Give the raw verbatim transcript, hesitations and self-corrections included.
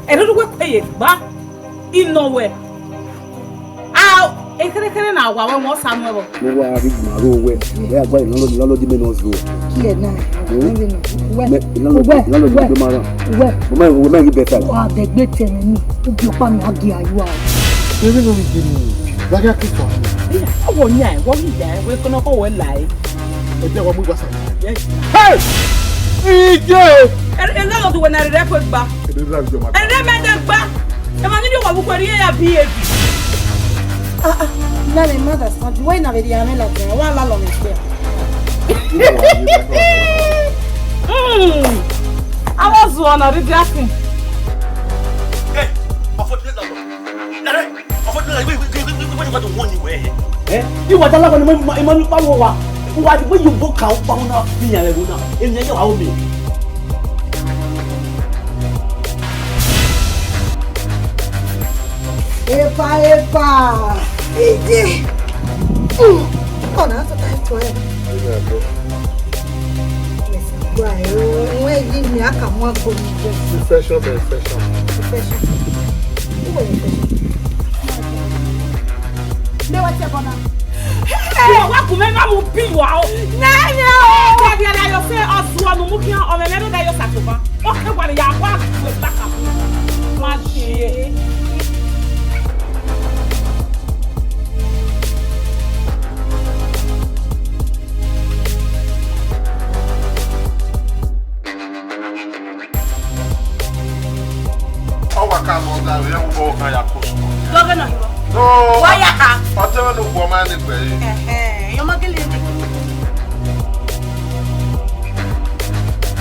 Ẹre uwẹ kue ye gba inọ wẹ. A ekherekhere na wa wẹ wọn sa nuẹ vbọ. Ne wa rhie ma ro wẹ, ẹ ya gba landlord, landlord mẹ nọ zo. Kiẹ na. Uwẹ, mẹ landlord, uwẹ, landlord uwẹ, mẹ ma ra. Uwẹ. Mo ma, mo ma ghi bẹta. Wa bẹgbe tẹmwẹ ni, ubi ọkpa mẹ a gi ayu a. Eré lórí ìdí mi. Wáyà kí sọ. Ọwọ ní àìwọ́ yìí dà ẹ̀wẹ́ kọ́nà kọ́ wẹ́ là ẹ́. Ẹ jẹ́ wa mú ìgbà sàn. Hey! Ije! Ẹ ẹ lọ́dọ̀ tó wẹ̀ náà rẹ̀ kó gbà. Ẹ lè rà ìjọba. Ẹ rẹ̀ mẹ́tẹ̀ gbà. Ẹ máa níbi ìwà púpọ̀ rí ẹ̀yà bí ebi. Ah, ah, na me mother stand. Why na very amela? Wa la lo me. Mm. I was one of the dressing. Hey, unfortunately, ẹ iwata lagọ ni ma ma ma wo wa. Wa ti gbe yo bo ka o pa una fi yan ẹro na. Emi ye wa o mi. Epa, epa. Ide. Ọna sọ ta ẹtọ ẹ. Wẹ yi mi a ka mu agbo mi jẹ. Infection bẹ infection. Infection. Who was infection? Lé wa tẹ bọ na. Ẹ wá kù mẹ má mu bí wa o. Nẹ nẹ o. Ẹ jẹ́ bí ara yọ fẹ́ ọ̀sùn ọ̀nù mú kí ọmọ ẹ̀mẹ́ ló dá yọ sàtòmá. Ó kẹ́ wà ní yà wá kù ẹ̀ bá kà fún. Má ṣe é. Ọ wa ka mọ ọga rẹ, ẹ wo ọga ya ko sunu. Lọghẹ na. No. Wa ya ha. Ọtẹn vbe ne ukpọ ma ne gbe re. Ẹhẹn, yọ ma gele ni.